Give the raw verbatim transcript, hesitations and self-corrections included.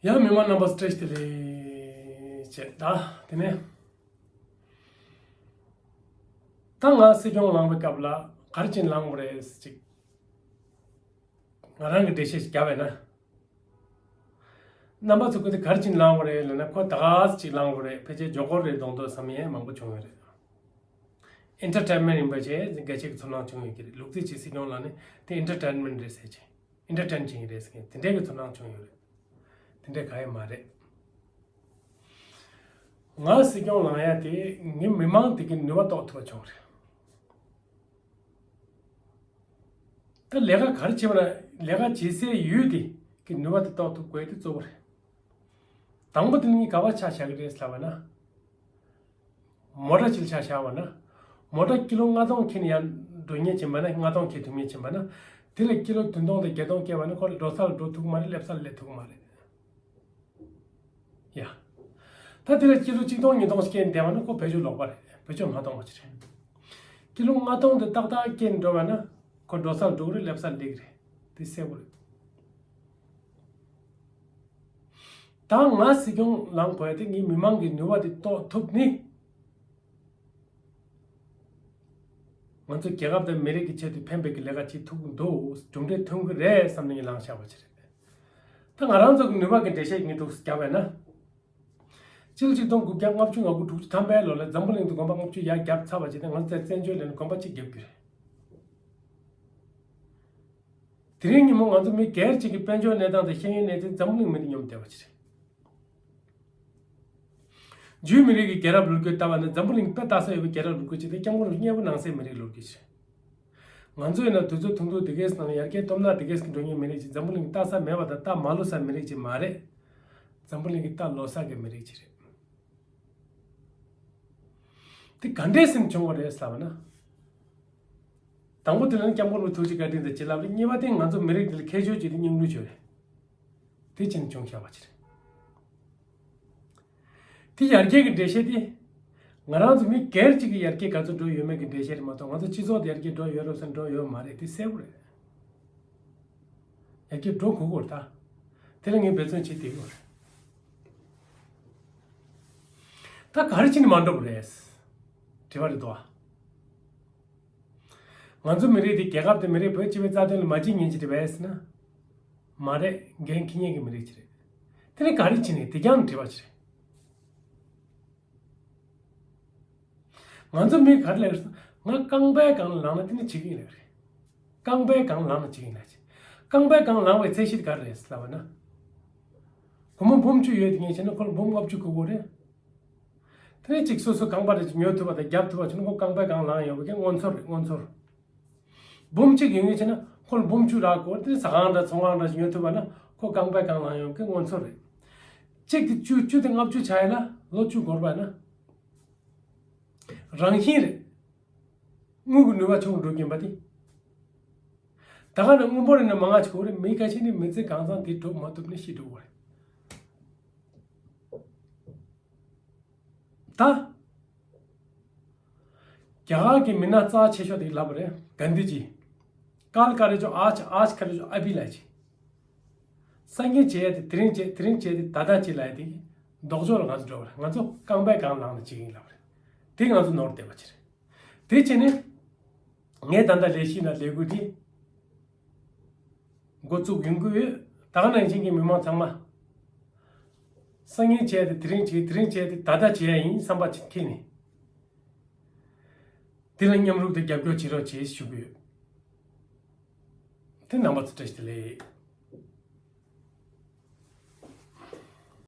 ཡང་མི་མང་རྣམ་པ་བཀྲ་ཤིས་བདེ་ལེགས་བྱས། ད་དེ་ནས་ད་ང་སྲིད་སྐྱོང་ལངས་པའི་སྐབས་ལ་ག་རེ་བྱས་ནས་ལངས་པ་རེད་ཟེར་ཅིག་ང་རང་གི་འགྲེལ་བཤད་ཅིག་བརྒྱབ་པས་ན། རྣམ་པ་ཚོ་ཁོ་དེ་ག་རེ་བྱས་ནས་ལངས་པ་རེད་ལབ་ན། ཁོ་ད་ག་ཟེ་ཅིག་ལངས་པ་རེད། ཕལ་ཆེར་ཇོ་ཀོར་རེད་མདོག་མདོག་བསམ་ཡས་མང་པོ་བྱུང་ཡོད་རེད། ཨེན་ཊར་ཊེན་མེན་ཊ་ཡིན་པ་བྱས་འགའ་ཤས་ཀྱི་ཚོར་སྣང་བྱུང་ཡོད་ཀྱི་རེད། ལུག་རྫི་ཅིག་སྲིད་སྐྱོང་ལངས་ནས་དེ་ཨེན་ཊར་ཊེན་མེན་ཊ་རེད་ཟེར་ཅིག་ཨེན་ཊར་ཊེན་བྱེད་ཀྱི་རེད་ཟེར་མཁན་དེ་འདྲའི་གི་ཚོར་སྣང་བྱུང་ཡོད་རེད། དེ་འདྲའི་ག་ཡེ་མ་རེད། ང་སྲིད་སྐྱོང་ལངས་ཡ་དེ་ངའི་མི་མང་དེ་གི་ནུས་པ་གཏོགས་ཐུབ་པ་བྱུང་རེད། ད་ལས་ཀ་ག་རེ་བྱེད་པ་ན་ལས་ཀ་བྱེད་སའི་ཡུལ་དེ་གི་ནུས་པ་དེ་གཏོགས་ཐུབ་དགོས་དེ་གཙོ་བོ་རེད། དང་པོ་དེ་ནི་ངས་ག་པར་ཆ་བཞག་གི་རེད་ལབ་པ་ན། མོ་ཊ་ཅིག་ཆ་བཞག་པ་ན། མོ་ཊ་ཀི་ལོ་ལྔ་སྟོང་ཁྱེར་ནས་ཡར་འགྲོ་མཁན་ཅིག་ཡིན་པ་ན། ལྔ་སྟོང་ཁྱེར་ཐུབ་མཁན་ཅིག་ཡིན་པ་ན། དེ་ལ་ཀི་ལོ་བདུན་སྟོང་དང་བརྒྱད་སྟོང་བསྐྱལ་བ་ན་ཁོ་ལ་འགྲོ་ས་ལ་འགྲོ་ཐུབ་ཀྱི་མ་རེད། སླེབས་ས་ལ་སླེབས་ཐུབ་ཀྱི་མ་རེད། ཡ། ད་དེ་ལ་ཀི་ལོ་གཅིག་སྟོང་ཉིས་སྟོང་ཞིག་བསྐྱལ་ནས་བསྡད་པ་ན་ཁོ་བེད་སྤྱོད་ལོག་པ་རེད། བེད་སྤྱོད་མ་གཏོང་བ་ཅིག་རེད། ཀི་ལོ་ལྔ་སྟོང་དེ་ཏག་ཏག་བསྐྱལ་ནས་འགྲོ་བ་ན་ཁོ་འགྲོ་ས་ལ་འགྲོ་གི་རེད། སླེབས་ས་ལ་སླེབས་ཀྱི་རེད། དེ་གསལ་པོ་རེད། ད་ང་སྲིད་སྐྱོང་ལངས་དགོས་དེ་ངའི་མི་མང་གི་ནུས་པ་དེ་གཏོགས་ཐུབ་ནི། ང་ཚོ་རྒྱལ་ཁབ་དང་མི་རིགས་ཀྱི་ཆེད་དུ་ཕན་པའི་གི་ལས་ཀ་བྱེད་ཐུབ་ཀྱི་འདུག་གྲུབ་འབྲས་ཐོན་གྱི་རེད་བསམ་ནས་ངས་ལངས་བཞག་པ་ཅིག་རེད། ད་ང་རང་ཚོ་གི་ནུས་པ་གི་འགྲེལ་བཤད་ངས་འདུག་སེ་བརྒྱབ་པ་ཡིན་ན། སྤྱི་ལོ་ཆིག་སྟོང་དགུ་བརྒྱ་ལྔ་བཅུ་ང་དགུ་དྲུག་ཅུ་ཐམ་པའི་ལོ་ལ་འཛམ་བུ་གླིང་དུ་དགོན་པ་ལྔ་བཅུ་ཡར་བརྒྱབ་ཚར་བ་ཅིག་དང་། ང་ཚོ་བཙན་བྱོལ་ལ་ནི་དགོན་པ་གཅིག་བརྒྱབ་ཀྱི་རེད། དེ་རིང་ཉིན་མོ་ང་ཚོ་མི་སྒེར་གཅིག་གི་དཔལ་འབྱོར་གནས་སྟངས་དང་ཤེས་ཡོན་གནས་ཚུལ་འཛམ་བུ་གླིང་མི་དེ་སྙོམས་བསྡད་པ་ཅིག་རེད། འཇུའི་མི་རིགས་ཀྱི་རྒྱལ་རབས་ལོ་རྒྱུས་ལྟ་བ་ནི་འཛམ་བུ་གླིང་དཔེ་ལྟ་ས་ཡོད་པའི་རྒྱལ་རབས་ལོ་རྒྱུས་ཅིག་དང་། སྐྱབས་མགོན་རིན་པོ་ཆེ་མཉེས་པོ་གནང་སའི་མི་རིགས་ལོ་རྒྱུས་ཅིག་རེད། ང་ཚོ་ཡིན་ན་དུས་ཚོད་ཐུང་ཐུང་དེ་གའི་ནང་ཡར་རྒྱས་སྟོབས་ན་དེ་གའི་འགྲོ་མཁན་མི་རིགས་ཅིག་འཛམ་བུ་གླིང་ལྟ་ས་མེད་པ་དང་ལྟ་མ་ལོ་ས་མི་རིགས་ཅིག་མ་རེད། འཛམ་བུ་གླིང་གི་ལྟ་ལོ་ས་གི་མི་རིགས་ཅིག་རེད། དེ་ག་འདྲས་སེམས་བྱུང་བ་རེད་ལབ་ན། དང་པོ་དེ་ལ་ནི་སྐྱབས་མགོན་རིན་པོ་ཆེ་ཐུགས་རྗེ་བཀའ་དྲིན་དང་བྱིན་རླབས་རེད། གཉིས་པ་དེ་ང་ཚོ་མི་རིགས་དེ་ལ་ཁྱད་ཆོས་ཅིག་དེ་སྙིང་རུས་ཆོས་རེད། དེ་བྱས་ནས་བྱུང་བཞག་པ་ཅིག་རེད། དེ་ཡར་རྒྱས་ཀྱི་འགྲེལ་བཤད་དེ། ང་རང་ཚོ་མི་སྒེར་གཅིག་གི་ཡར་རྒྱས་ག་ཚོད་འགྲོ་ཡོད་མེད་ཀྱི་འགྲེལ་བཤད་རེད་མ་གཏོགས། ང་ཚོ་སྤྱི་ཚོགས་དེ་ཡར་རྒྱས་འགྲོ་ཡོད་རེད་ཟེར་འགྲོ་ཡོད་མ་རེད། དེ་གསལ་པོ་རེད། ཡར་རྒྱས་འགྲོ་དགོས་ཀྱི་རེད་ད། དེ་ལ་ངས་འབད་བརྩོན་བྱེད་བསྡད་ཀྱི་ཡོད་རེད། ད་ག་རེ་བྱས་ནས་མ་འགྲོ་བ་རེད། དྲི་བ་རེད་དོ། ང་ཚོ་མི་རིགས་དེ་རྒྱལ་ཁབ་དེ་མི་རིགས་བོད་སྤྱི་པའི་རྩ་དོན་ལ་མ་བྱེད་མཁན་ཅིག་རེད་པས་ཟེར་ན། མ་རེད། འགན་འཁྱེར་མཁན་གྱི་མི་རིགས་ཅིག་རེད། དེ་ནི་ག་རེ་བྱས་ནས་དེ་རྐྱང་དྲི་བ་ཅིག་རེད། ང་ཚོ་མི་ག་རེ་ལབ་རེད། ང་རྐང་པའི་སྒང་ལ་ལངས་ན་དེ་ནི་བྱེད་ཀྱི་ཡིན་ལབ་རེད། རྐང་པའི་སྒང་ལ་ལངས་ན་བྱེད་ཀྱི་ཡིན་ལབ་ཅིག་རྐང་པའི་སྒང་ལངས་པའི་ཚད་གཞི་དེ་ག་རེ་རེད་ལབ་པ་ན། སྒོར་མོ་འབུམ་བཅུ་ཡོད་དེ་ངས་བྱས་ན་ཁོ་ལ་འབུམ་ལྔ་བཅུ་དགོས་ཀྱི་རེད། དེ་ནས་གཅིག་སོ་སོ་རྐང་པ་རེ་ཅིག་ཉོ་ཐུབ་པ་དང་རྒྱབ་ཐུབ་པ་བྱུང་ན་ཁོ་རྐང་པའི་སྒང་ལངས་ཡོང་བའི་གི་མངོན་ཚོར་རེད། མངོན་ཚོར། འབུམ་གཅིག་ཡོད་ངེས་བྱས་ན་ཁོ་ལ་འབུམ་བཅུ་རག་དགོས། དེ་ནས་ཟ་ཁང་འདྲ་ཚོང་ཁང་འདྲ་ཅིག་ཉོ་ཐུབ་པ་ན་ཁོ་རྐང་པའི་སྒང་ལངས་ཡོང་གི་མངོན་ཚོར་རེད། གཅིག་དེ་བཅུ། བཅུ་དེ་ལྔ་བཅུ་ཆགས་ཡ་ལ་ལོ་བཅུ་འགོར་བ་ན། རང་བཞིན་རེད། དངུལ་གྱི་ནུས་པ་ཆུང་རུ་འགྲོ་གིན་པ་དེ། ད་ག་ནས་དངུལ་འབོར་ཡིན་ན་མང་ང་ཅིག་དགོས་རེད། མི་ཁ་ཤས་ནི་མི་ཚེ་གང་ཚང་དེ་འགྲོ་མ་ཐུབ་ནས་ཤི་འགྲོ་གི་རེད། ད། རྒྱ་གར་གྱི་མི་སྣ་རྩ་ཆེ་ཤོས་དེ་ལབ་པ་རེད། གྷན་དྷི་ཇི། ཀལ་ཀ་རེ་ཅོ་ཨཱཇ། ཨཱཇ་ཀལ་ཀ་རེ་ཅོ་ཨ་བྷི་ལབ་ཅིག་སང་ཉིན་བྱས་ཏེ་དེ་རིང་བྱས། དེ་རིང་བྱས་ཏེ་ད་ལྟ་བྱས་ལབ་ཡ་དེ་ལྡོག་ཕྱོགས་ལ་ང་ཚོ་འགྲོ་བ་རེད། ང་ཚོ་རྐང་པའི་སྒང་ལངས་ནས་བྱེད་ཀྱི་ཡིན་ལབ་པ་རེད། དེ་ང་ཚོ་ནོར་བསྡད་པ་ཅིག་རེད། དེ་བྱས་ནས་ངས་ད་ལྟ་ལས་གཞི་ན་ལས་འགུལ་འདི་འགོ་བཙུགས་ཡོང་གི་ཡོད། ད་ག་ནང་བཞིན་གྱི་མི་མང་ཚང་མ་སང་ཉིན་བྱས་ཏེ་དེ་རིང་བྱས། དེ་རིང་བྱས་ཏེ་ད་ལྟ་བྱེད་ཡ་ཡིན་བསམ་པ་ཅིག་འཁྱེར་ནས་འདི་ལ་མཉམ་རུབ་དང་རྒྱབ་སྐྱོར་བྱེད་རོགས་བྱེད་ཞུ་གི་ཡོད། དེ་རྣམ་པ་ཚོ་བཀྲ་ཤིས་བདེ་ལེགས།